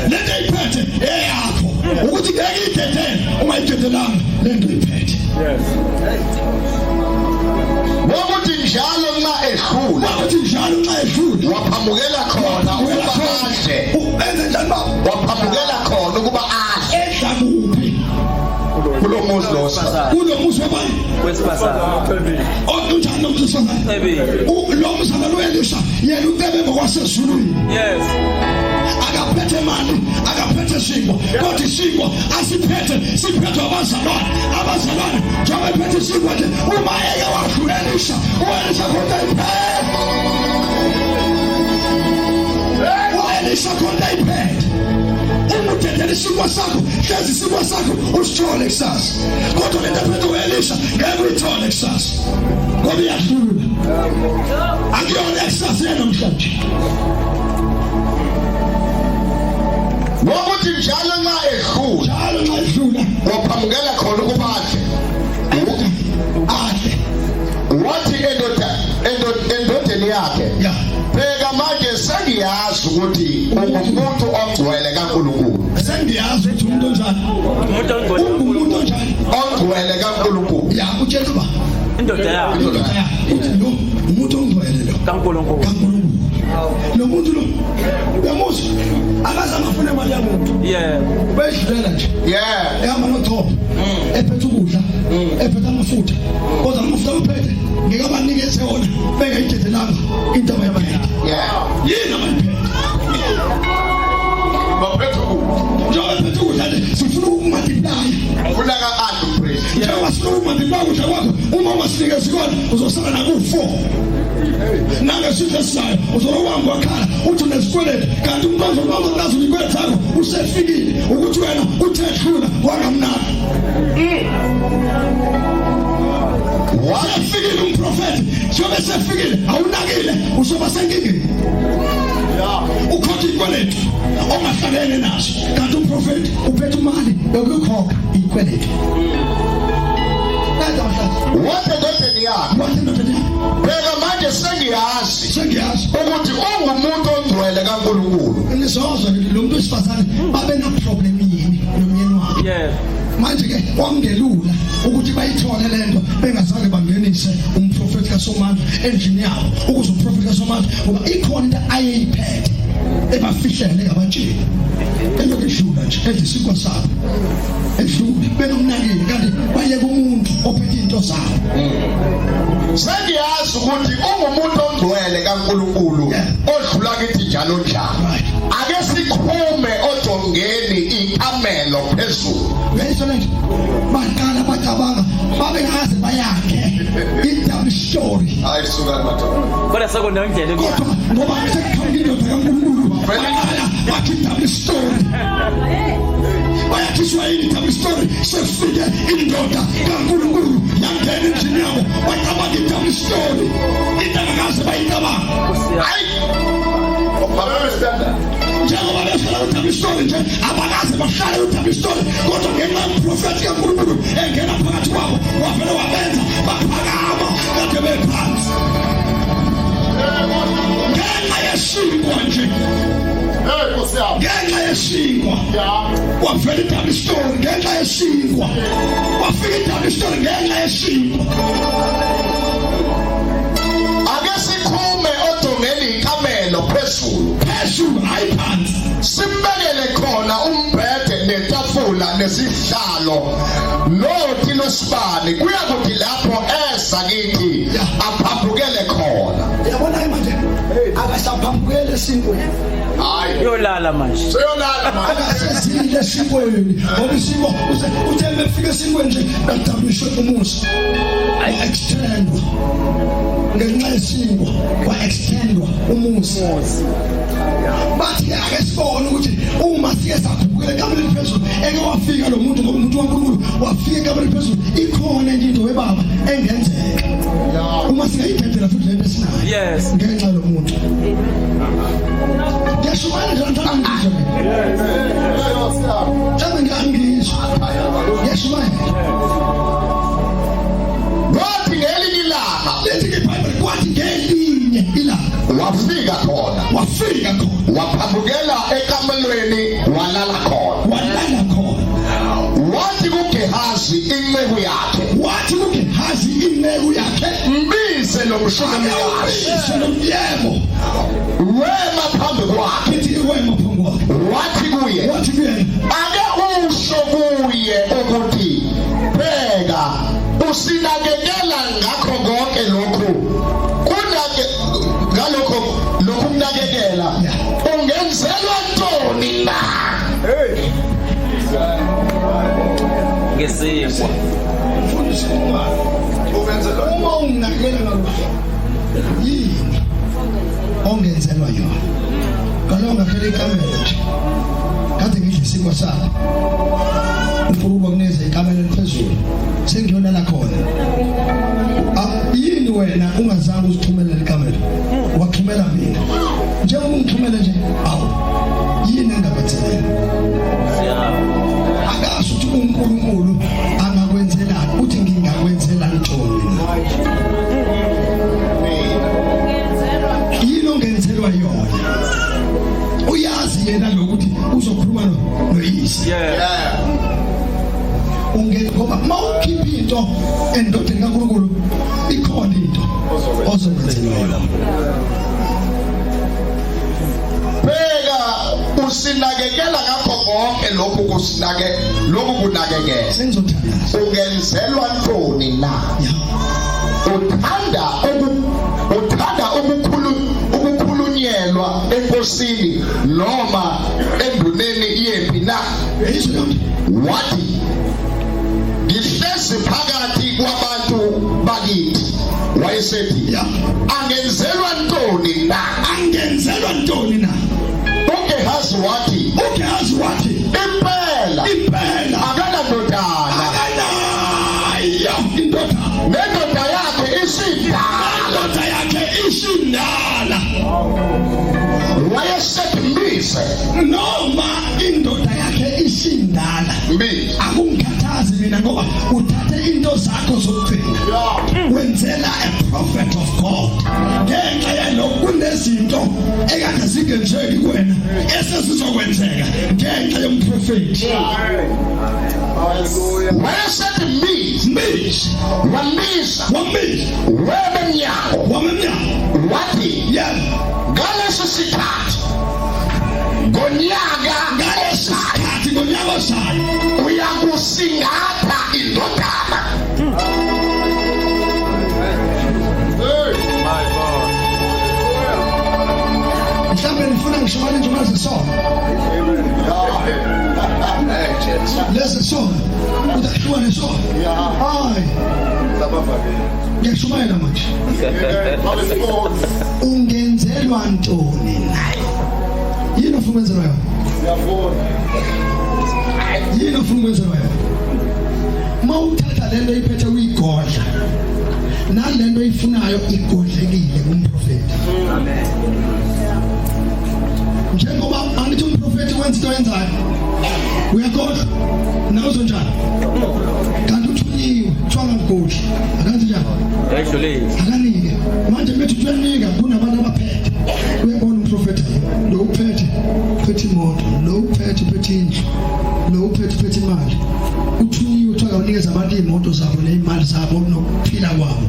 Le nto eyiphethe eyakho. Ukuthi ngeke idedele ungayidedelanga le nto iphethe. Kwakuthi njalo nxa edlula. Kwakuthi njalo nxa edlula Waphambukela khona ukuba adle. Enze njani baba? Waphambukela khona ukuba adle. Edla kuphi? Kulo muzi lo wesifazane. Kulo muzi wabani? Wesifazane. Onjani lo muzi wesifazane? Cebile. Lo mzalwane uElisha yena ucebe ngokwasezulwini. Yes. Akaphethe mali, akaphethe sinkwa, kodwa isinkwa asiphethe siphethwe abazalwane. Abazalwane njengoba ephethe isinkwa nje uma eke wadlula uElisha, uElisha khona iphethe. UElisha khona iphethe. Uma udedela isinkwa sakho, hlezi isinkwa sakho usithole kusasa. Kodwa lento ephethe uElisha ngeke uyithole kusasa. Ngoba iyahlula. Akuyona kusasa namhlanje. Kwakuthi njalo nxa edlula. Njalo nxa edlula. Waphambukela khona ukuba adle. Adle. Wathi endoda endodeni yakhe. Yeah. Bheka manje sengiyazi ukuthi ungumuntu ongcwele kaNkulunkulu. Sengiyazi ukuthi umuntu onjani. Umuntu ongcwele. Ungumuntu onjani? Ongcwele kaNkulunkulu. Ya utshela uba. Indoda yakhe. Indoda yakhe. Uthi lo umuntu ongcwele lo. KaNkulunkulu. KaNkulunkulu. Lo muntu lo uyamuzwa akazange afune imali yamuntu. Yeah. Ubedlulela nje. Yeah. Ehamba noThopho. Ephethe ukudla, ephethe amafutha. Kodwa amafutha awuphethe ngeke abanikeze wona bengayidedelanga into abayiphethe. Yeah. Yini abayiphethe? Baphethe ukudla. Njengoba ephethe ukudla nje sifuna ukumultiply. Ufuna ka-add priest. Njengoba sifuna ukumultiply ukudla kwakho uma ungasinikezi kona uzosala naku-4. Nangesidlo esizayo uzolokhu wakhala uthi unesikweletu kanti umuntu ozonazo izikweletu zakho usefikile ukuthi wena uthe hlula wangamnaka. Wasefikile umprofethi njengoba esefikile awunakile uzoba senkingeni. Ukhokha ikweletu ongahlangene naso kanti umprofethi uphethe imali yokukhokha ikweletu. Wathi endodeni yakhe. Wathi endodeni yakhe. Bheka manje sengiyazi. Sengiyazi ukuthi ungumuntu ongcwele kaNkulunkulu. Nizozwa nje lo muntu wesifazane babe na problem yini nomyeni wakhe. Yeah. Manje ke kwakungelula ukuthi bayithole lento bengazange bangenise umprofeti kaSomandla endlini yabo ukuze umprofeti kaSomandla ngoba ikhona into ayeyiphethe ebafihlele ngabatsheli elokhu edlula nje edla isinkwa sabo edlule bengamnakile kanti bayeka umuntu ophethe into zabo. Sengiyazi ukuthi ungumuntu ongcwele kaNkulunkulu odlula kithi njalo njalo. Ake sikhume odongeni ikamelo phezulu. Uyayizwa lento? Baqala bacabanga babengaze bayakhe i-double story. Hayi suka madoda. Kodwa sekunendlela yokuya. Kodwa ngoba sekuqhamuka indoda kaNkulunkulu baqala bakhe i-double story. Bayakhiswa yini i-double story? Sekufike indoda kaNkulunkulu yangena endlini yabo bacabanga i-double story. Into abangakaze bayicabanga. Hayi. Baba standard. Njengoba behlala ku-double story nje abakaze bahlale ku-double story kodwa ngenxa yomprofethi kaNkulunkulu engena phakathi kwabo wavele wabenza baphakama kade bephansi ngenxa yesinkwa nje. Hey Nkosi yami. Ngenxa yesinkwa wavela i-double story ngenxa yesinkwa wafika i-double story ngenxa yesinkwa. Ake sikhume odongeni ikamelo phezulu. Phezulu hayi phansi. Simbekele khona umbhede netafula nesihlalo nothi lwesibani kuyakuthi lapho eza kithi aphambukele khona. Uyabona ke manje akasaphambukele esinkweni. Hayi. Uyolala manje. Seyolala manje. Akasezile esinkweni ngoba isinkwa uthe mefika esinkweni nje badabulishwe umuzi. Wa-extendwa ngenxa yesinkwa wa-extendwa umuzi. Bathi ke ake sibone ukuthi uma sike sakhuphukela ekamelweni phezulu Eke wafika lo muntu ngoba umuntu waNkulunkulu wafika ekamereni phezulu, ikhona enye into webaba engenzeka uma singayidedela futhi lento esinayo. Yes. Ngenxa yomuntu. Ngiyashumayela nje mhlawumbe ngizwe mina. Mhlawumbe ngiyangizwa. Ngiyashumayela. Kwathi ngelinye ilanga Lithi ke iBhayibheli kwathi ngelinye ilanga wafika khona, wafika khona, waphambukela ekamelweni walala khona. Walala khona. Wathi kuGehazi inceku yakhe, Wathi kuGehazi inceku yakhe, mbize lo mShunemikazi. Akawubise lo yebo. Wema phambi kwakhe, Ithi wema phambi kwakhe. wathi kuye, Wathi kuyena, ake usho kuye ukuthi bheka usinakekela ngakho konke lokhu kunake ngalokho lokhu kunakekela ungenzelwa ntoni na? Ngesinkwa. Mfundisi uma unginakekela ngalokho yini ongenzelwa yona? Kaloku ngaphela ikamelo nje kade ngidla isinkwa sami, uNkulunkulu wakunikeza ikamelo eliphezulu, sengiyolala khona. Ah, yini wena ungazange uzithumelele ikamelo, wathumela mina? Njengoba ungithumele nje, awu, yini engakwenzelela? Akasho ukuthi uNkulunkulu angakwenzelani, uthi ngingakwenzela ntoni na? Yini ongenzelwa yona? Uyazi yena lokuthi uzokhuluma noyise. Unge ngoba mawukhipha into endodeni kaNkulunkulu, ikhona into ozokwenzelwa yona. Bheka usinakekela ngakho konke lokhu kusinake lokhu kunakekela, Sengizothandaza. ungenzelwa ntoni na? Ya. Uthanda ukukhulunyelwa enkosini noma enduneni yempi na? Uyayizwa leyo nto? Wathi, ngihlezi phakathi kwabantu bakithi. Wayesethi, angenzelwa ntoni na? Angenzelwa ntoni na? uGehazi wathi, uGehazi wathi, impela impela akanandodana, akanayo indodana, nendoda yakhe isindala. Indoda yakhe isindala. Wayesethi, mbize. Noma indoda yakhe isindala, Mbize. Akungikhathazi mina ngoba uthathe into zakho zokugcina wenzela a prophet of God. Ngenxa yalokho kunezinto ekade zingenzeki kuwena esesizokwenzeka ngenxa yomprofeti. Wayesethi, mbize. Mbize. Wambiza. Wambiza. Wema emnyango. Wamemnyango. Wathi, ngalesi sikhathi ngonyaka Ngalesi sikhathi ngonyaka ozayo uyakusingatha indodana. My God. Mhlawumbe nifuna ngishumayele nje maze sona lezi sona utakuhluka nesona. Hayi, ngiyashumayela manje. Ungenzelwa ntoni na? Yini ofuna ukwenzelwa yona? Yini ofuna ukwenzelwa yona? Uma uthatha lento iphethe uyigodla, nalento oyifunayo igodlekile kumprofeti. Njengoba angithi umprofeti wenza into oyenzayo, uyagodla nawe uzonjani? Kanti uthunyiwe, kuthiwa angagodli, akanzi njani? Yayidlulile. Akanike manje bethi uyanika kunabantu abaphethe. Uyabona umprofeti lo uphethe, uphethe imoto, lo uphethe, uphethe indlu, lo uphethe, uphethe imali. Uthunyiwe, kuthiwa awunikeza abantu iy'moto zabo ney'mali zabo nokuphila kwabo.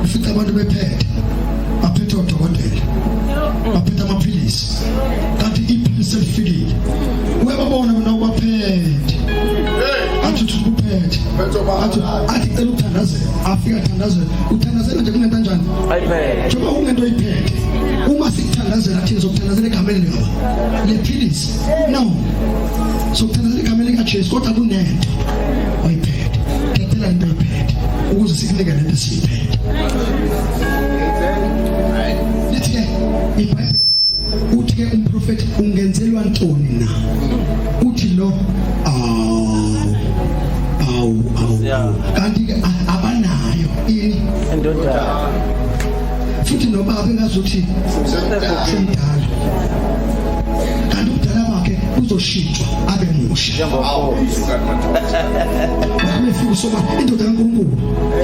Ufica abantu bephethe, baphethe odokotela, baphethe amaphilisi, kanti iphilisi selifikile. Uyababona bona ubaphethe, athi uthi uphethe, athi cela ukuthandazela, afika athandazela, uthandazela nje kunento kanjani? Ayiphele. Njengoba kungento oyiphethe, uma sikuthandazela thina sokuthandazela egameni likaba lephilisi, no, sokuthandazela egameni likaJesu, kodwa kunento oyiphethe. Thathela into oyiphethe ukuze sikunike lento esiyiphethe. Lithi ke iBhayibheli, uthi ke umprofeti, ungenzelwa ntoni na? Uthi lo lo awu awu awu kanti ke abanayo ini Indodana. Futhi nobaba engazuthi semdala, kanti ubudala bakhe buzoshintshwa abe musha. Njengokhokho. Befika usoba indoda kaNkulunkulu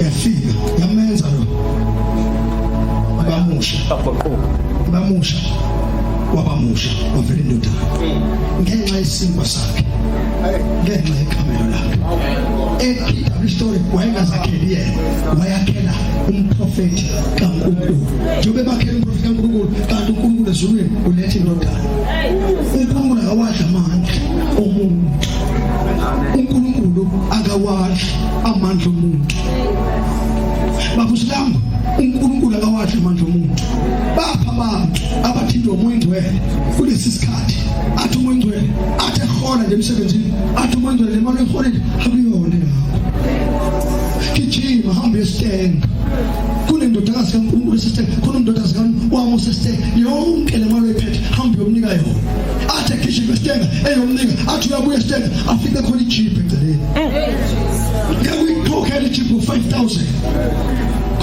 yafika yamenza lo abamusha, Baguquka. Bamusha, wabamusha, wavela indodana ngenxa yesinkwa sakhe, ngenxa yekamelo lakhe. EPW story wayengazakheli yena, wayakhela umprofeti kaNkulunkulu. Njengoba bakhela umprofeti kaNkulunkulu, kanti uNkulunkulu ezulwini uletha indodana. uNkulunkulu akawadla amandla omuntu, uNkulunkulu akawadli amandla omuntu. Babusilambo, uNkulunkulu akawadli amandla omuntu. Bapha abantu abathintwa umoya ongcwele kulesi sikhathi, athi umoya ongcwele, athi ehola nje emsebenzini, athi umoya ongcwele, le mali oyiholile akuyona yakho, gijima hamba esitenga, kunendodakazi kaNkulunkulu esitenga, khona umndodakazi wami osesitenga, yonke le mali oyiphethe hamba uyomnika yona. Athi egijima esitenga eyomnika, athi uyabuya esitenga afike khona ijip eceleni, ngeke uyikhokhele ijip ngo-5000,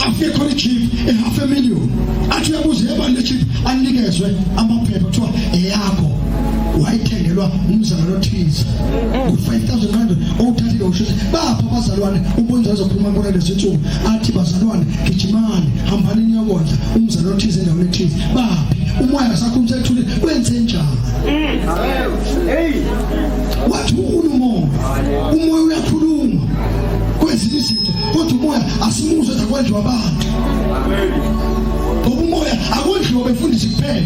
afike khona ijip e-half a million. Athi uyabuza yebani le jip, anikezwe amaphepha, kuthiwa eyakho, wayithengelwa umzalwane othize ngo-5000 rand owuthathile ushuthi. Bapha abazalwane, umbonzi azokhuluma kubona lezi nsuku, athi bazalwane gijimani, hambani niyokondla umzalwane othize endaweni ethize. Baphi umoya sakho umsethule kwenze njani? Wathi umoya, umoya uyakhuluma kwezinye izinto, kodwa umoya asimuzwe akwenziwa abantu, ngoba umoya akondliwa befundisi kuphela,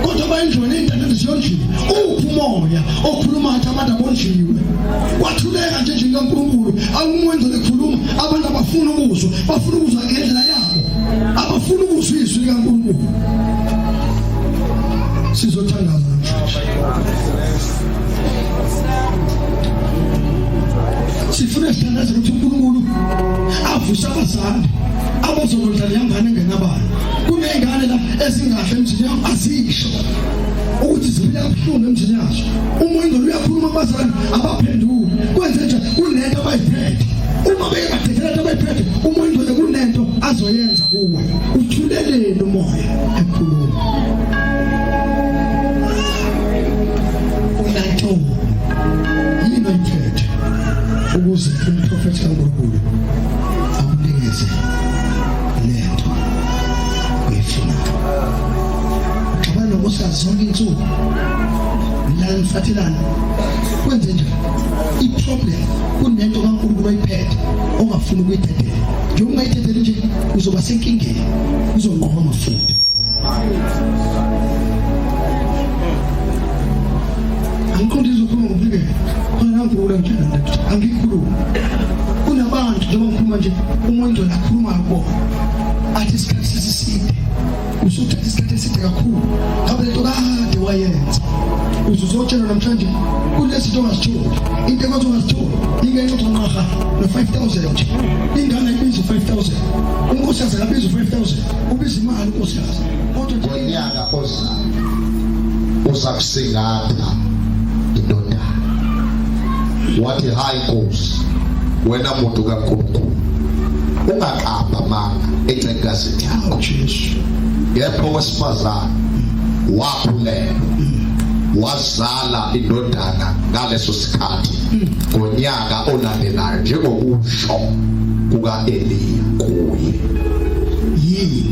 kodwa bayendliwa ney'ntandane ziyondliwa. Uphi umoya okhuluma athi abantu abondliwe? Kwathuleka nje endlini kaNkulunkulu, awumenza lekhuluma, abantu abafuna ukuzwa, bafuna ukuzwa ngendlela yabo, abafuna ukuzwa izwi likaNkulunkulu. Sizothandaza namhlanje, sifuna sithandaze ukuthi uNkulunkulu avuse abazali abazokondla leya ngane engenabani. Kuney'ngane la ezingahle emzini yabo, azisho ukuthi ziphila kabuhlungu emzini yazo. Uma ingane uyakhuluma, abazali abaphenduli, kwenze nje kunento abayiphethe. Uma beke badedela into abayiphethe, uma ingane kunento azoyenza kuwe. Uthuleleni umoya ekhuluma? Unanto yini oyiphethe ukuze umprofethi kaNkulunkulu akunikeze lento oyifunayo? Xabana nonkosikazi zonke insuku la, nifathelana, kwenze njani? I-problem kunento kaNkulunkulu oyiphethe ongafuni ukuyidedela. Njengoba ungayidedeli nje, uzoba senkingeni, uzonqoba amafutha. Angiqondi izokhuluma ngomnikelo khona nangikhuluma nje, angikhulumi. Kunabantu njengoba ngikhuluma nje, umoya ongcwele akhuluma kubona, athi isikhathi sesiside, usuthatha isikhathi eside kakhulu ngabe lento kade wayenza. Uzuzotshela namhlanje kunezinto ongazitholi, into ekwazi ongazitholi ingenxa ukuthi unqaha no-5000 nje. Ingane ayibizi u-5000, unkosikazi akabizi u-5000, ubiza imali unkosikazi, kodwa nje Ngonyaka ozayo uza kusingatha indodana. Wathi, hayi Nkosi, wena muntu kaNkulunkulu, ungaqamba amanga encekazini yakho. Oh Jesu. Kepha owesifazane wakhulelwa, wazala indodana ngaleso sikhathi ngonyaka olandelayo, njengokusho kuka-Eliya kuye. Yini?